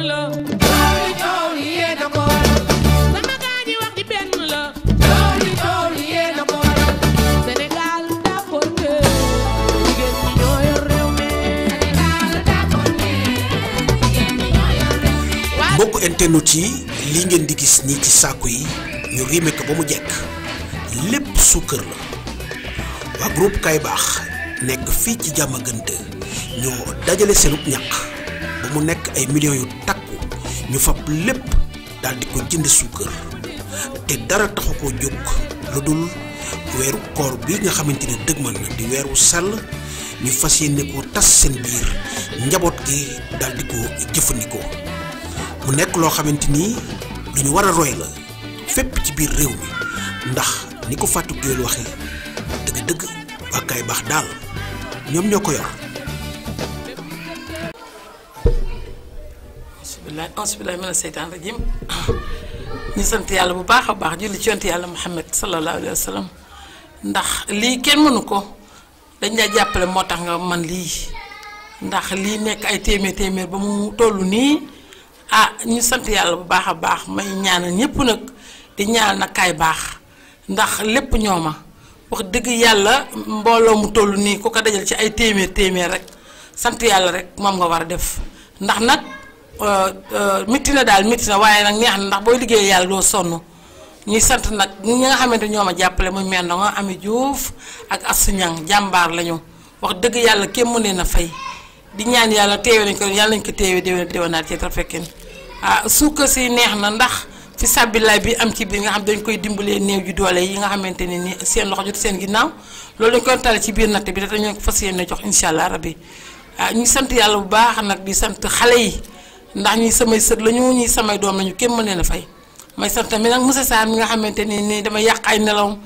la Jooli yéena ko sama gaa ñi wax ji benn la jooli yéena ko Sénégal d'accord ne jigéen ñi ñoo yor réew mi mbokk internet yi li ngeen di gis nii ci sàkku yi ñu riime ko ba mu jekk lépp suukar la waa groupe Kaay Baax nekk fii ci Diamaguène ñoo dajale seenub ñaq ba mu nekk ay millions yu takku ñu fab lépp daal di ko jënd suukar te dara taxu koo jóg lu dul weeru koor bi nga xamante ne dëgmal na di weeru sell ñu fas yéene ko tas seen biir njaboot gi daal di ko jëfandikoo mu nekk loo xamante ni lu ñu war a roy la fépp ci biir réew mi ndax ni ko Fatou Gueye waxee dëgg-dëgg waa Kaay Baax daal ñoom ñoo ko yor. bismillahi mina seytaan rajim ñu sant yàlla bu baax a baax julli ci yonent yàlla Muhammad sallallahu alayhi wa sallam ndax lii kenn mënu ko dañ la jàppale moo tax nga man lii ndax lii nekk ay téeméer ba mu toll nii ñu sant yàlla bu baax a baax may ñaanal ñëpp nag di ñaanal nag Kaay Baax ndax lépp ñooma wax dëgg yàlla mbooloo mu toll nii ku ko dajal ci ay téeméer rek sant yàlla rek moom nga war a def ndax nag métti na daal métti na waaye nag neex na ndax booy liggéey yàlla doo sonn ñuy sant nag ñi nga xamante ñoo ma jàppale muy mel na nga Ami Diouf ak Assou Niang jàmbaar lañu wax dëgg yàlla kenn mën leen a fay di ñaan yàlla teewe nañ ko yàlla nañ ko teewe déwénaat ci rafekken suukar si neex na ndax fi sàbbilaay bi am ci biir nga xam dañ koy dimbalee néew ju doole yi nga xamante ne ni seen loxo jot seen ginnaaw loolu dañ koy tale ci biir natt bi dañu fas yéene jox incha allah rabbi ñu sant yàlla bu baax nag di sant xale yi ndax ñi samay sët lañu ñi samay doom lañu kenn mën leen a fay may sant tamit nag monsieur Sarr mi nga xamante ne ni dama yàq ay nelawam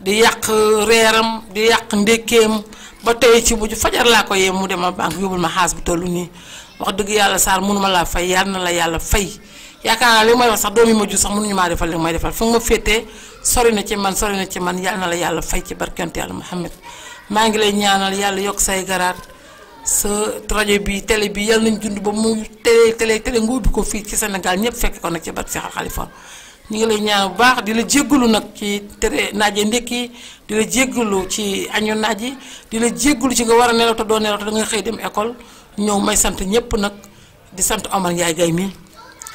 di yàq reeram di yàq ndékkeem ba tey ci mujj fajar laa ko yee mu dema banque yóbbul ma xaas bu toll nii wax dëgg yàlla Sarr mënuma laa fay yàlla na la yàlla fay yaakaar naa li may wax sax doom yi ma jur sax mënuñu maa defal li may defal fu nga ma féetee sori na ci man yàlla na la yàlla fay ci barkante yàlla Muhammad maa ngi lay ñaanal yàlla yokk say garaat sa rajo bi télé bi yàlla nañ dund ba mu télé nga ubbi ko fii ci Sénégal ñëpp fekk ko nag ci barke Seex Xalifa ñu ngi lay ñaan bu baax di la jéggalu nag ci tere naaje ndékki di la jéggalu ci añu naaj yi di la jéggalu ci nga war a nelaw te doo nelaw te da nga xëy dem école ñëw may sant ñëpp nag di sant Omar Ndiaye Gaye mi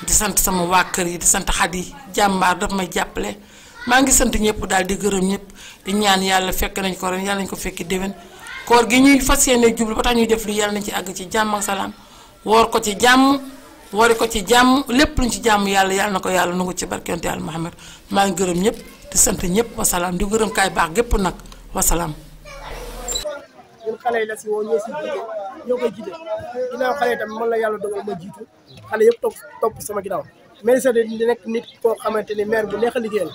di sant sama waa kër yi di sant Xadi jàmbaar daf may jàppale maa ngi sant ñëpp daal di gërëm ñëpp di ñaan yàlla fekk nañ ko ren yàlla nañ ko fekki déwén koor gi ñuy fas yéene jublu ba tax ñuy def lu yàlla nañ ci àgg ci jàmm ak salaam woor ko ci jàmm woori ko ci jàmm lépp luñ ci jàmm yàlla na ko yàlla nangu ci barkante yàlla Muhammad maa ngi gërëm ñëpp di sant ñëpp wasalaam di gërëm Kaay Baax gépp nag wasalaam. ñun xale yi la si woo ñoo si jiite ñoo koy jiite ginnaaw xale yi tamit man la yàlla dogal ma jiitu xale yëpp topp sama ginnaaw mais sax di nekk nit koo xamante ni maire bu neex a liggéeyal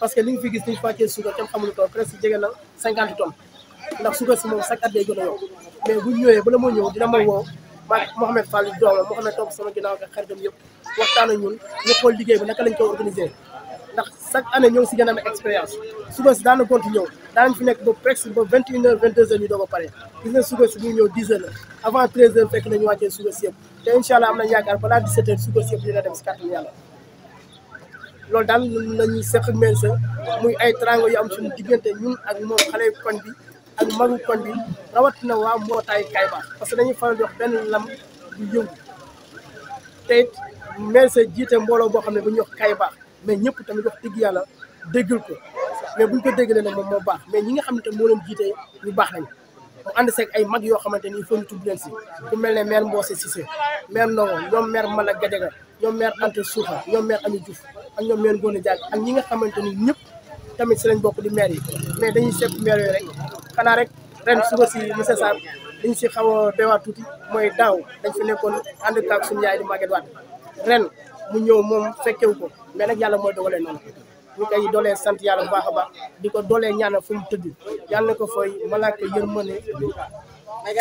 parce que li nga fi gis ni ñu fàccee suukar kenn xamuñu tool presque jege na 50 tonnes ndax suukar si moom chaque at day gën a yokk mais bu ñëwee bala moo ñëw dina ma woo maag Mouhamed Fall doomam Mouhamed topp sama ginnaaw ak xaritam yëpp waxtaan ak ñun ñu xool liggéey bi naka lañ koy organiser ndax chaque année ñoo ngi si gën a am expérience suba si daana gontu ñëw daanañ fi nekk ba presque ba 21h 22h ñu doog a pare gis nga suba si bu ñëw 10h la avant 13h fekk nañu wàccee suba si yëpp te incha allah am nañ yaakaar balaa 17h suba si yëpp dina dem si kàttan yàlla loolu daal lañuy seq ak mel sa muy ay trango yu am suñu diggante ñun ak moom xale koñ bi ak magu koñ bi rawatina waa mbootaay Kaay Baax parce que dañuy faral di wax benn lam du yëngu te it mel sa jiite mbooloo boo xam ne bu ñuy wax Kaay Baax mais ñëpp tamit wax dëgg yàlla déggal ko mais buñ ko déggalee nag moom moo baax mais ñi nga xam ne tamit moo leen jiite ñu baax nañ mu ànd seeg ay mag yoo xamante ni il faut ñu tudd leen si ku mel ne maire Mbose Cissé maire Ndongo ñoom maire Mala Gadiaga ñoom maire Anta Souka ñoom maire Ami Diouf ak ñoom maire Ngone Diack ak ñi nga xamante ni ñëpp tamit si lañ bokk di maire yi mais dañuy sepp maire yooyu rek xanaa rek ren suba si monsieur Sarr dañ si xaw a beewaat tuuti mooy daaw dañ fi nekkoon ànd ak suñu yaay di Maguette Wade ren mu ñëw moom fekkewu ko mais nag yàlla mooy dogalee noonu ñu koy doolee sant yàlla bu baax a baax di ko doolee ñaanal fu mu tëdd yàlla na ko fooy malaaka yërmande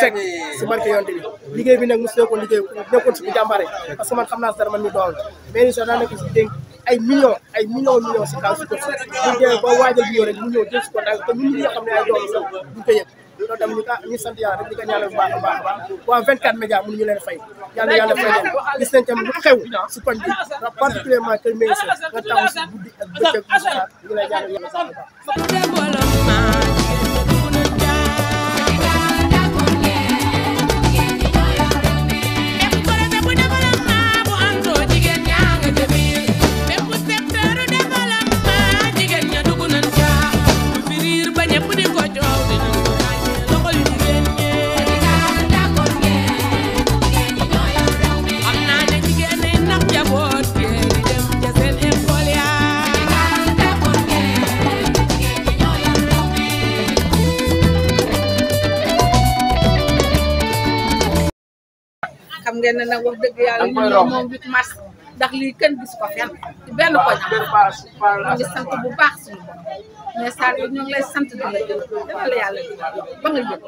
fekk si barke yonte bi liggéey bi nag mosu nekkoon liggéey nekkoon si bu jàmbaare parce que man xam naa si dara man mi dool mais ni sax daa nekk si dénk ay millions si kaw si ko si buñ demee ba waajal bi ñëw rek mu ñëw jël si ko daal te ñun ñi nga xam ne ay doom sax duñ ko yëg loolu tam ñu sant yàlla rek di ko ñaanal bu baax a baax a baax waa 24 médias mënuñu leen fay yàlla fay leen gis nañ tam lu xew si koñ bi particulièrement kër Meysa nga taxaw si guddi ak bëccëg ñu lay ñaanal yàlla sax xam ngeen ne nag wax dëgg yàlla ñu moom 8 mars ndax lii kenn gis ko fenn ci benn koñ ñu ngi sant bu baax suñu bopp mais Sarr ñu ngi lay sant di la defal la yàlla ba nga jël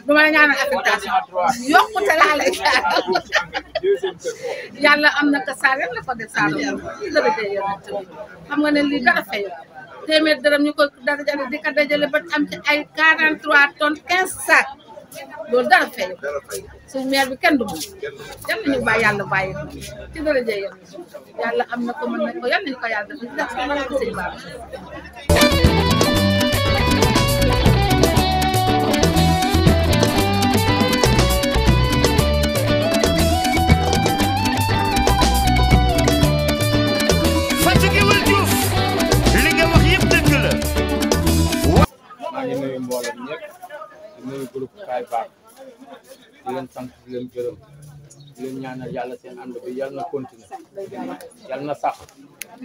du ma la ñaanal affectation yokkute laa lay yàlla am na ko Sarr yàlla ko def Sarr dara day yéen xam nga ne lii dara fay téeméer dërëm ñu ko dajale di ko dajale ba am ci ay 43 tonnes 15 sacs loolu dara fay suñu maire bi kenn du moom yal nañu bàyyi yàlla bàyyi ci dara jëy yàlla am na ko mën na ko yal nañu ko yàlla def ci def sama ko sëñ Baba Fatigewul Diouf li nga wax yëpp dëgg la maa ngi nuyu mbooloo ñëpp di nuyu groupe Kaay Baax di leen sant di leen gërëm di leen ñaanal yàlla seen ànd bi yàlla na continuer yàlla na sax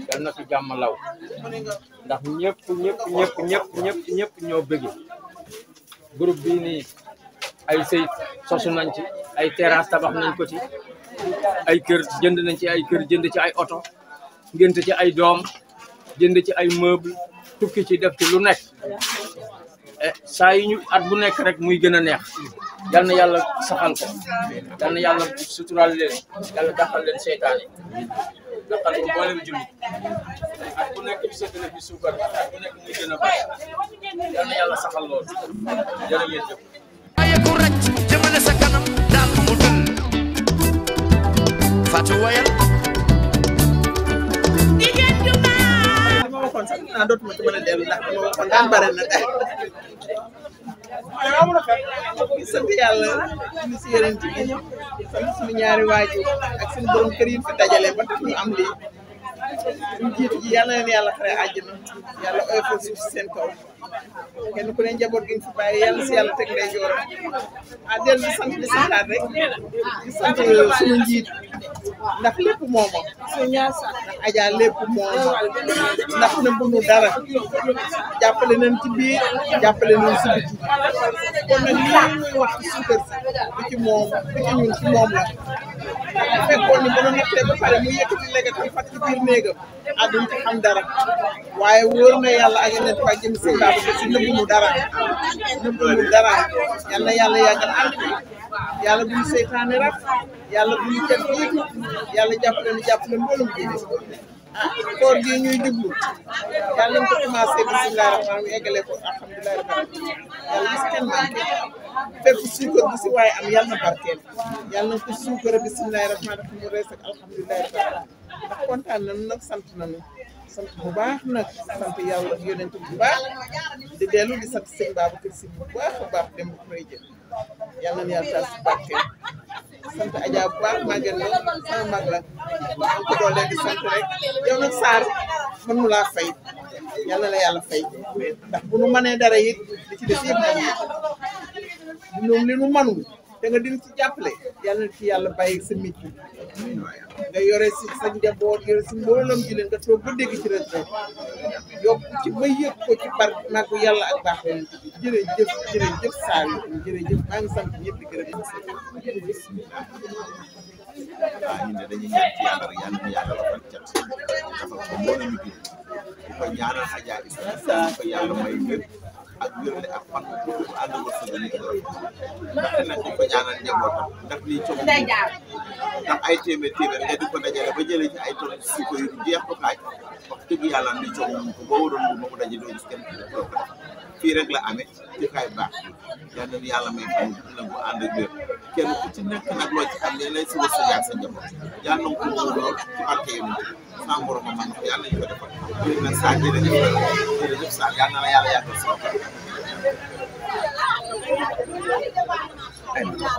yàlla na fi jàmm law ndax ñëpp ñoo bëgg groupe bii nii ay sëy sosu nañ ci ay terrasse tabax nañ ko ci ay kër jënd nañ ci ay kër jënd ci ay oto ngénte ci ay doom jënd ci ay meuble tukki ci def ci lu nekk saa yi ñu at bu nekk rek muy gën a neex yal na yàlla saxal ko yal na yàlla sutural leen yàlla dàqal leen seytaane dàqal ko mboolem jullit at bu nekk bi seetale bi suukar at bu nekk muy gën a baax yal na yàlla saxal lool jërë ngeen jëf waaye ku raj jëmale sa kanam daal mu dël Fatou wayal ma waxoon sax naa dootuma ci mën a dellu ndax dama waxoon daan bare na daal sant yàlla ñu si yeneen ci sant suñu ñaari waajur ak suñu borom kër yi fi dajale ba tax ñu am lii ñu jiitu ji yàlla leen yàlla xare àjjana yàlla oyofal suuf si seen kaw kenn ku ne njaboot gi nga fi bàyyi yàlla si yàlla teg lay joor dellu di sant di santaat rek di sant suñu njiit ndax lépp mooma ndax Adja lépp mooma ndax na bunu dara jàppale nañ ci biir jàppale nañ si biti kon nag lii ñuy wax ci suukar si du ci moom du ci ñun ci moom la bu fekkoon ni ba nu nattee ba pare mu yëkkati legatam fat ci biir néegam duñ ci xam dara waaye wóor na yàlla ak yeneen fa jëm si Baba si nëbbuñu dara yal na yàlla yàggal ànd bi yàlla bu ñu seytaane rek yàlla bu ñu kenn jiitu yàlla jàppale mboolum diine koor gi ñuy jublu yàlla nañ ko commencé bisimilah rahmaan mu eggale ko alhamdulilah rabbil alamin yàlla gis kenn manqué fépp suukar bu si waaye am yàlla na barkeel yàlla nañ ko suukar bisimilah rahmaan rahim mu rees ak alhamdulilah rabbil alamin ndax kontaan nañu nag sant nañu sant bu baax nag sant yàlla ak yonent bu baax di dellu di sant sëñ Babacar Si bu baax a baax dem bu koy jël yàlla na yàlla taal si barkeel sant Adja bu baax màgget la sama mag la am ko doole di sant rek yow nag Sarr mën mu laa fay yàlla la yàlla fay ndax bu nu mënee dara it li ci des yëpp nag ñoom li nu mënul te nga din ci jàppale yàlla na ci yàlla bàyyi sa micc nga yore si sa njaboot yore si mboolam ji leen nga toog ba dégg ci retraite yokk ci ba yëg ko ci par màggu yàlla ak baax leen jërëjëf Sarr yi jërëjëf maa ngi sant ñëpp di gërëm waaw ñun de dañuy ñaan ci yàlla rek yàlla na yàlla defal cat defal ko mbooloo ñu biir di ko ñaanal Adja Issa ko yàlla may wér ak wérle ak fan bu ànd ak wërsëg nit ndaxte nag di ko ñaanal njabootam ndax lii coow ndax ay téeméer nga di ko dajale ba jëlee ci ay tonnes suukar yu jeex ko xaaj wax dëgg yàlla ni coow nañ ko boo waroon bu mu daje doo gis kenn ko fii rek la amee ci kaay baax yal na yàlla may fan nag bu ànd ak wér kenn ku ci nekk nag loo ci am ne lay si wërsëg ak sa njaboot yal na ko lool ci barke yi sama borom man yàlla ñu ko defal léegi nag saa jërëjëf saa yal na la yàlla yàggal si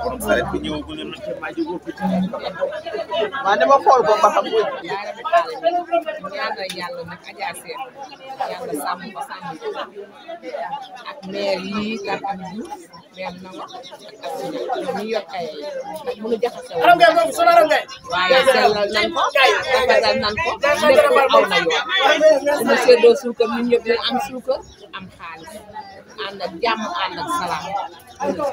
borom saret bi ñëwagul nag te maa jógoo fi waaw dama xool ko ba xam ko ñaanal yàlla nag Adja Seck yàlla sàmm ko sàmm ko ak maire yi kan am Diouf maire nango ak ñu yor kay nag mënu jaxase waaye sellal nan ko rafetal nan ko lépp aw na yoon suñu seddoo suukar ñun ñëpp ñu am suukar am xaalis ànd ak jàmm ànd ak salaam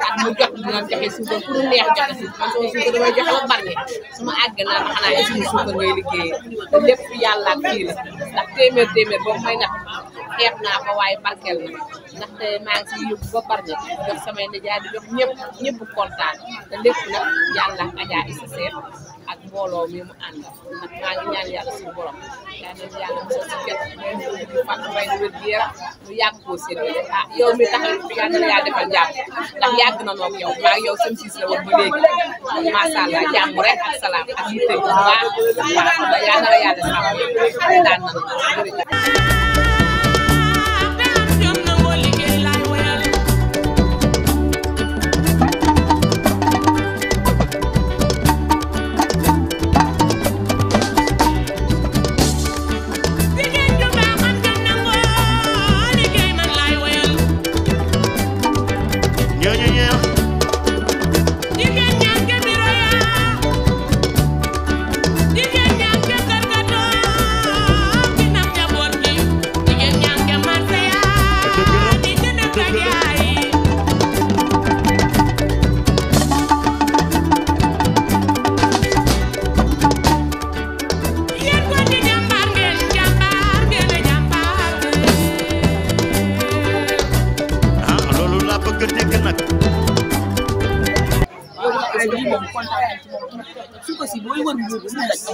at mu jot dinañ joxe suukar pour neex joxe si man sama suukar damay joxe ba bari su ma àgg naa ma xanaa suñu suukar ngay liggéeyee te lépp yàlla ak kii la ndax téeméer boobu may nag xeeb naa ko waaye barkeel na ndaxte maa ngi si yóbbu ba bari jox samay nijaay di jox ñëpp kontaan te lépp nag yàlla ak Adja Issa Seck ak mbooloo mi mu ànd nag maa ngi ñaan yàlla suñu borom yàlla mosal si jot ñu fàtt may nu wér gi yaram ñu yàgg koo séddale ah yow mi taxal yàlla na yàlla defal jàmm ndax yàgg na noog yow maa yow seen siis la woon ba léegi macha allah jàmm rek ak salaam ak yitte bu baax yàlla na la yàlla sàmm daan na jërëjëf suko si boy wër mu ci daj ci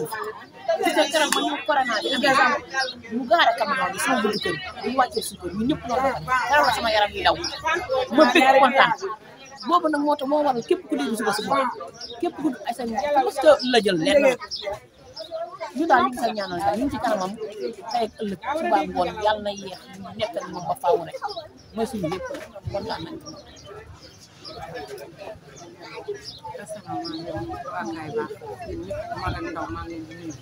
ci karam ma ñu corona bi ak mu gaara camion bi sama bëgg kër ñu wàccee suko ñu ñëpp loolu dara sama yaram yi daw ma bëgg kontaan boobu nag moo tax moo waral képp ku dégg suko si bopp képp ku ay sa parce que la jël lenn ñu daal ñu ngi koy ñaanal daal ñu ngi ci kanamam tey ak ëllëg suba ngoon yàlla na yéex ñu nekkal moom ba faaw rek mooy suñu lépp kontaan nañ asalaamaaleykum waa Kaay Baax yéen ñëpp mag ak ndaw maa ngi leen di nuyu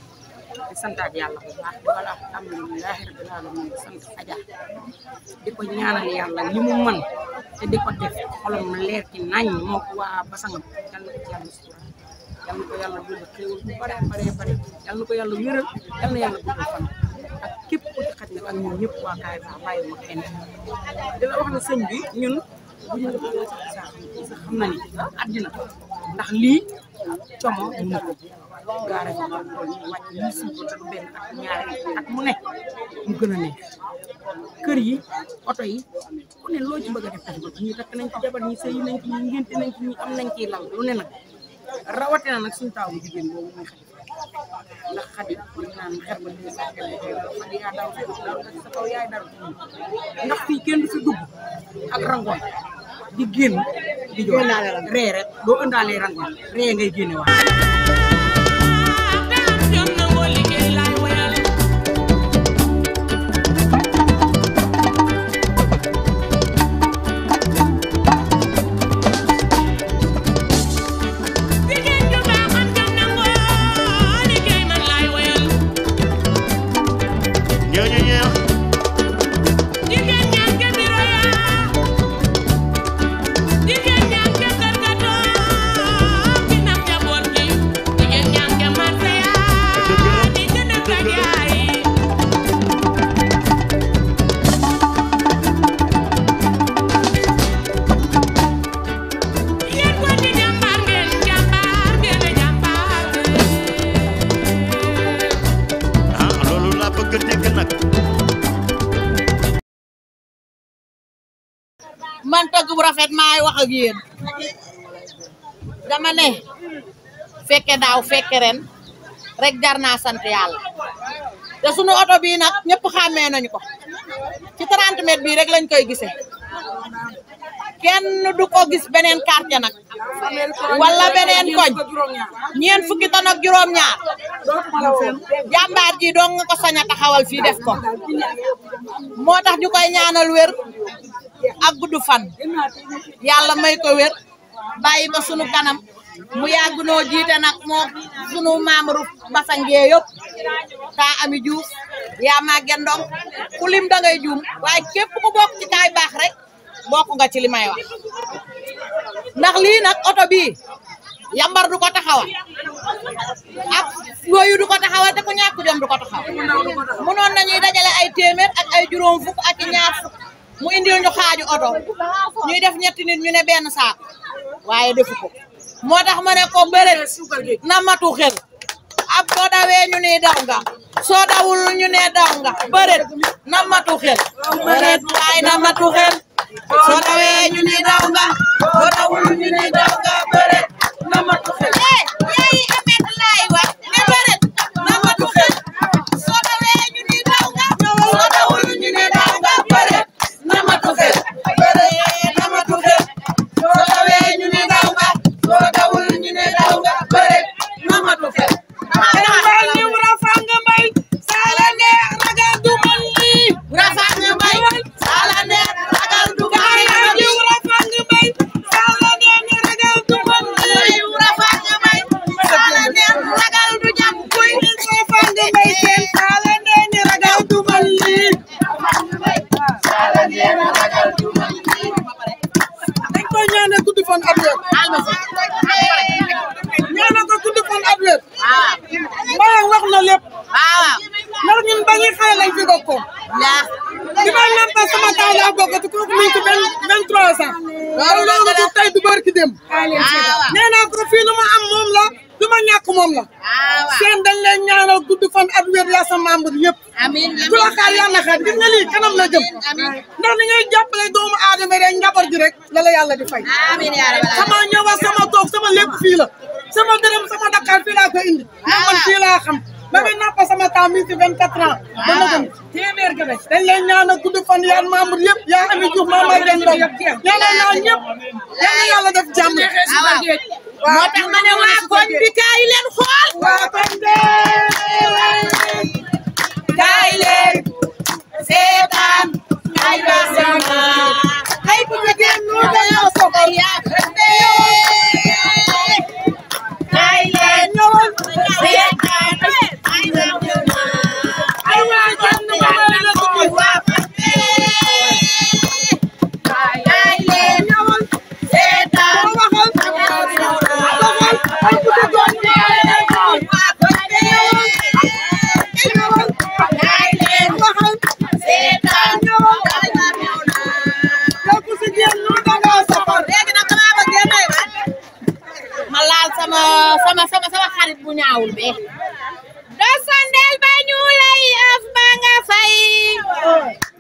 di santaat yàlla bu baax di wala alhamdulilahi rabbil alamin di sant Adja di ko ñaanal yàlla li mu mën te di ko def xolam leer ci nañ moo ko waa basangam yal na ko ci yàlla sutura yal na ko yàlla dund xéewal bu bare yal na ko yàlla wéral yal na yàlla dund fan ak képp ku ci xaj nag ak ñun ñëpp waa Kaay Baax bàyyi ma kenn di la wax na sëñ bi ñun bu ñu defee sax xam na ni àddina ndax lii como mu ko gaare ko wàcc lii suñ ko teg benn ak ñaari at mu ne mu gën a neex kër yi oto yi ku ne loo ci bëgg a def def ñi takk nañ ci jabar ñi sëy nañ ci ñi ngénte nañ ci ñi am nañ ciy lal lu ne nag rawatina nag suñu taaw bu jigéen boobu muy xadi ndax xadi dañu naan xer ba dina sax xadi yaa daw sa kaw yaay dara ndax fii kenn du fi dugg ak rangoon di génn di jox ree rek doo ëndaalee rangoon ree ngay génne waa man tëgg bu rafet maay wax ak yéen dama ne fekke daaw fekke ren rek jar naa sant yàlla te sunu oto bii nag ñëpp xàmmee nañu ko ci 30 mètres bii rek lañ koy gisee kenn du ko gis beneen quartier nag wala beneen koñ ñeent fukki ton ak juróom-ñaar jàmbaar ji dong nga ko sañ a taxawal fii def ko moo tax ñu koy ñaanal wér ak gudd fan yàlla may ko wér bàyyi ko sunu kanam mu yàgg noo jiite nag moo sunu membre basangee yëpp taa Ami Diouf yaa Maguette Ndong ku lim da ngay juum waaye képp ku bokk ci kaay baax rek bokk nga ci li may wax ndax lii nag oto bii yambar du ko taxawal ak yooyu du ko taxawal te ku ñàkk jom du ko taxawal mënoon nañuy dajale ay téeméer ak ay juróom fukk ak ñaar fukk mu indil ñu xaaju oto ñuy def ñetti nit ñu ne benn saako waaye defu ko moo tax ma ne ko bëreet na matu xel ab soo dawee ñu ne daw nga soo dawul ñu ne daw nga bëreet na matu xel bëreet waaye na matu xel soo dawee ñu ne daw nga soo dawul ñu ne daw nga bëreet na matu xel yaay amet laay wax ne bëreet na matu xel soo dawee ñu ne daw nga soo dawul ñu ne daw nga bëreet na matu xel bëreet na matu xel soo dawee ñu ne daw nga soo dawul ñu ne daw nga bëreet na matu xel seen dañ leen ñaanal gudd fan at wér yaa sa membre yëpp amiin ku la xaar yàlla xaar gis nga lii kanam la jëm ndax ni ngay jàppale doomu aadama rek njaboot gi rek la la yàlla di fay amiin yaa rabbi sama ñëwa sama toog sama lépp fii la sama dërëm sama Dakar fii laa koy indi man fii laa xam ba nga nappa sama temps mi ci 24 ans ba na gën téeméer ga dañ leen ñaanal gudd fan yaa membre yëpp yaa Ami Diouf maa Maguette Ndong yàlla naa ñëpp yàlla def jàmm moo tax ma ne waa koñ bi kaay leen xool waa koñ bi kaay leen seetaan kaay ba sama ay bu jigéen ñu dañoo soxal yaa koñ bi kaay leen ñëwal seetaan kaay ba sama ay waa koñ bi waa koñ bi kaay leen ñëwal seetaan sama xarit bu ñaawul be do sondel ba ñu lay af ba nga fay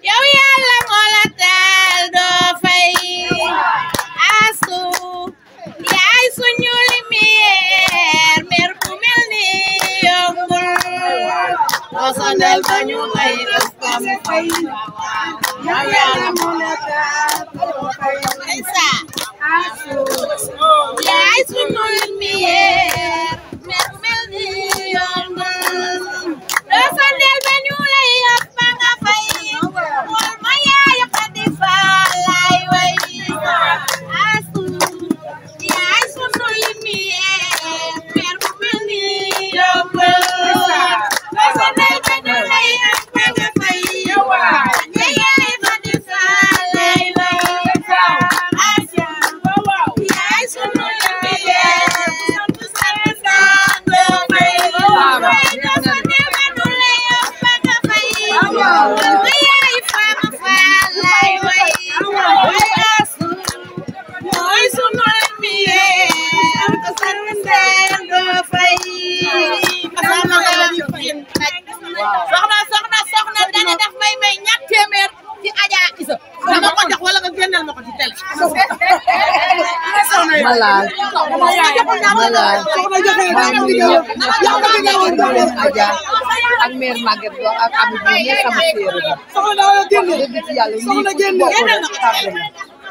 yow yàlla moo la taal doo fay asu yaay suñu lumière mer bu mel ni yombul do sondel ba ñu lay af ba nga fay yow yàlla moo la taal doo fay asu yaay suñu lumière mer bu mel ni yombul do sondel ba ñu lay af ba nga fay wol ma yaay Xadi Faal lay way asu yaay suñu lumière mer bu mel ni yombul do sondel ba ñu lay af ba nga fay yaay Xadi Faal lay way asu yaay suñu lumière soxna dana daf may ñatt téeméer ci Adja Isa dama ko jox wala nga génnal ma ko ci télé Adja ak mère Maguette Lo ak Abdou Diouf sama séeréer dëgg ci yàlla lii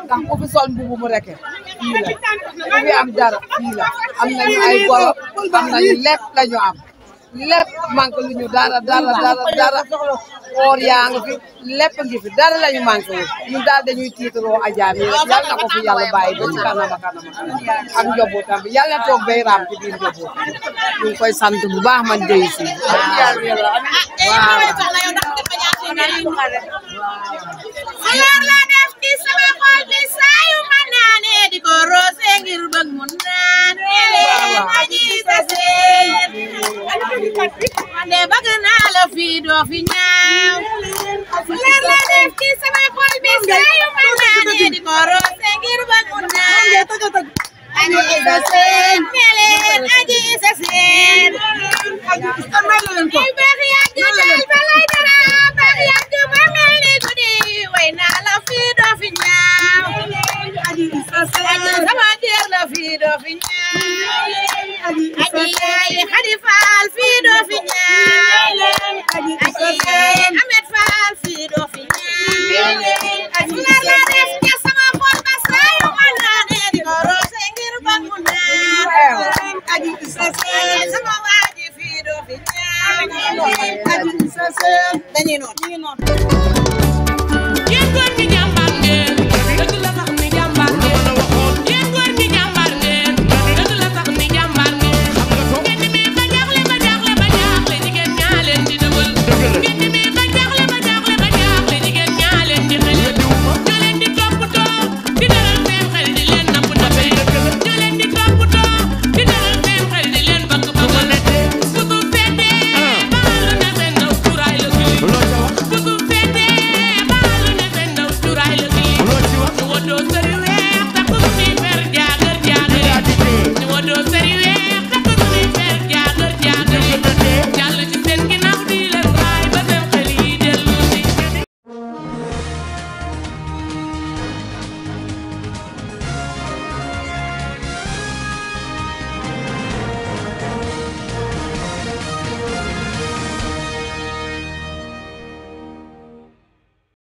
ndax ku fi sol mbubu mu rek fii la ku fi am dara fii la am nañu ay goro am nañu lépp lañu am lépp manqué lu ñu dara oor yaa ngi fi lépp ngi fi dara lañu manqué wu ñun daal dañuy tiitaroo Adja mi rek yal na ko fi yàlla bàyyi ba ci kanam ak njabootam bi yal na toog bay raam ci biir njaboot ñu ngi koy sant bu baax man jëy si Fleur la def ci sama xol bi saa yu ma naanee di ko roose ngir bëgg mu naanee aji sa seen man de bëgg naa la fii doo fi ñaaw Fleur la def ci sama xol bi saa yu ma naanee di ko roose ngir bëgg mu naanee aji sa seen meleen aji sa seen ay baax yàgg daal ba lay dara baax yàgg ba mel ni guddi way naa la fii doo fi ñaaw aji sama jeer la fii doo fi ñaaw aji yaay Xadi Faal fii doo fi ñaaw aji yaay Amet Faal fii doo fi ñaaw aji la def ca sama xol ba saa yu ma naanee di ko roose ngir bëgg mu naan aji sama waaji fii doo fi ñaaw aji dañuy noonu